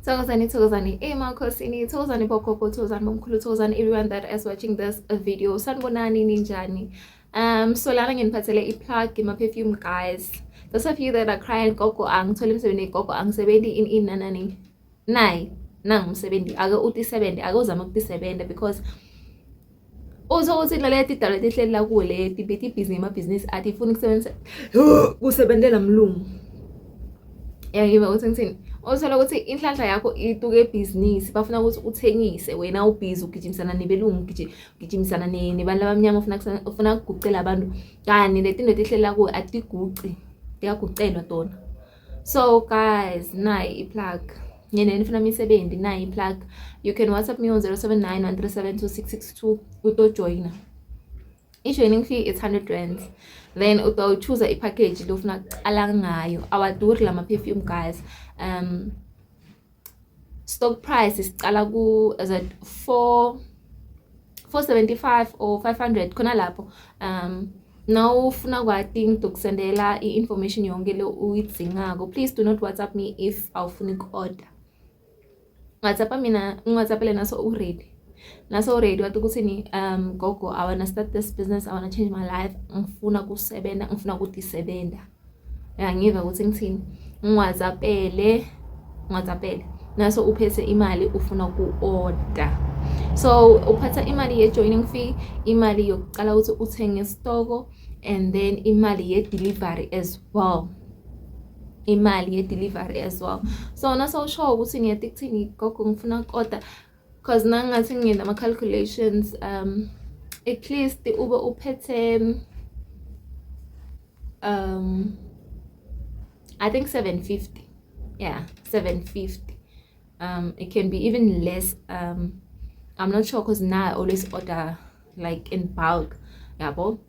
Thokozani, thokozani emakhosini, thokozani bogogo, thokozani bomkhulu, thokozani everyone that is watching this video. Sanibonani, ninjani? So lana nginiphathele i-plug ima-perfume, guys. Those of you that are crying, "Gogo, angitholi umsebenzi, gogo, angisebenzi," in nanani. Nayi, nangu umsebenzi, ake utisebenze, ake uzame ukutisebenza because uthole ukuthi leti dalo tihleli la kuwe leti betibhizi ngemabhizinisi athi ifuna ukusebenzisa kusebentela mlungu. Uyangiva ukuthi ngithini? Uthola ukuthi inhlanhla yakho ituke ebhizinisi, bafuna ukuthi uthengise, wena ubhizi ugijimisana nebelungu, ugijimisana nebantu abamnyama, ufuna ukugucela abantu, kanti leti nto etihlela kuwe atiguci, tiyagucelwa tona. So guys, nayi i-plug. Ngene nifuna imisebenzi, nayi i-plug. You can WhatsApp me on 079 137 2662 utojoyina. I-joining fee is 100 rands. Then utawuchoose i-package lofuna kucala ngayo. Awaduri lama perfume, guys. Stock price isicala ku, is it 4 475 or 500 khona lapho. Nawufuna kwati, ngitokusendela i-information yonke le uyidzingako. Please do not WhatsApp me if awufuni ku-order. WhatsApp mina, ngiWhatsAppele naso u-ready. Naso ready wathi ukuthi ni "Gogo, I wanna start this business, I wanna change my life, ngifuna kusebenza, ngifuna ukutisebenza." Uyangiva ukuthi ngithini? NgiWhatsAppele, ngiWhatsAppele. Naso uphethe imali, ufuna ku-order. So uphatha imali ye-joining fee, imali yokuqala ukuthi uthenge isitoko, and then imali ye-delivery as well. Imali ye-delivery as well. So naso usho ukuthi ngiyati kuthini, "Gogo, ngifuna ku-order," cause nangathi ngenza ama-calculations, at least ube uphethe I think 750, yeah, 750. It can be even less, I'm not sure, because now I always order like in bulk, yabo.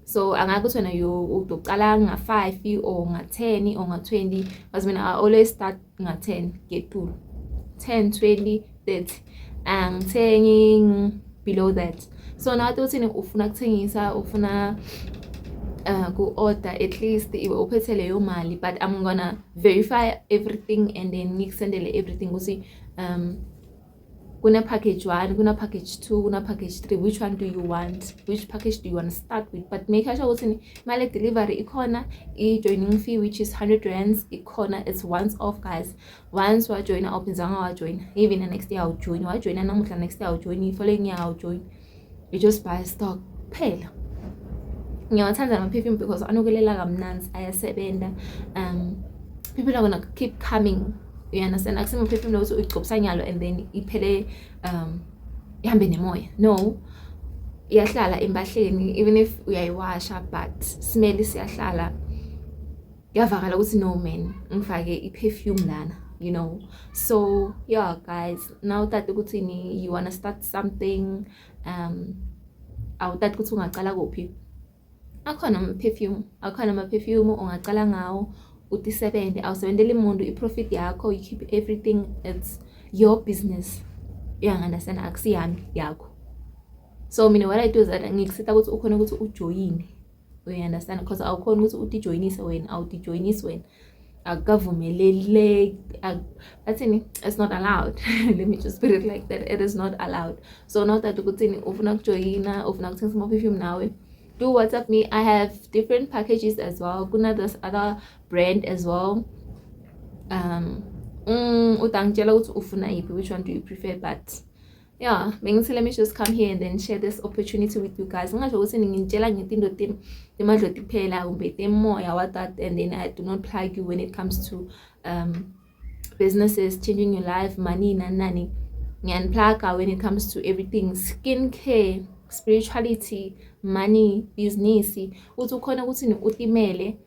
So angazi ukuthi wena utoqala nga-5 or nga-10 or nga-20, because mina I always start nga-10 ngetulu, 10, 20, 30, angithengi below that. So nathi uthini, ufuna kuthengisa, ufuna ku-order, at least ibe uphethe leyo mali, but I'm gonna verify everything and then ngikusendele everything ukuthi kuna package 1, kuna package 2, kuna package 3, which one do you want, which package do you want to start with. But make sure ukuthi imali delivery ikhona, i-joining fee, which is 100 rands, ikhona. It's once off, guys. Once wajoyina, awuphindanga wajoyina. Even the next year awujoyini. Wajoyina namuhla, next year awujoyini, following year awujoyini. You just buy stock kuphela. Ngiyawathanda ama-perfume because anukelela kamnandi, ayasebenza. People are gonna keep coming, you understand? Akusima perfume lokuthi uyigcobisa nyalo and then iphele, ihambe nemoya. No, iyahlala empahleni even if uyayiwasha, but smell siyahlala, kuyavakala ukuthi no man, ngifake i-perfume lana. So yeah, guys, now that ukuthi ni you wanna start something, awutati ukuthi ungacala kuphi, akhona ama-perfume, akhona ama-perfume ungacala ngawo utisebenze. Awusebenteli muntu, i-profit yakho, you keep everything, it's your business, uyangi-understand? Akusiyami, yakho. So mina what I do is that ngikusita ukuthi ukhone ukuthi ujoyine, uya-understand? Because awukhoni ukuthi utijoyinise wena, awutijoyinisi wena, akukavumeleleki, bathini, it's not allowed. Let me just put it like that, it is not allowed. So not that ukuthini ufuna ukujoyina, ufuna ukuthengisa ama-perfume nawe, do WhatsApp me. I have different packages as well, kuna this other brand as well. Utangitshela ukuthi ufuna yiphi, which one do you prefer. But yeah, bengithi let me just come here and then share this opportunity with you guys. Ngingasho ukuthi ngintshela ngetinto temadloti kuphela kumbe temoya, what that, and then I do not plug you when it comes to businesses, changing your life, money, nani nani. Ngiyaniplaga when it comes to everything skincare, spirituality, money, business, uthi ukhona ukuthi utimele,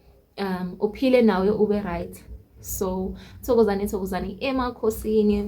uphile nawe, ube right. So thokozani, thokozani emakhosini.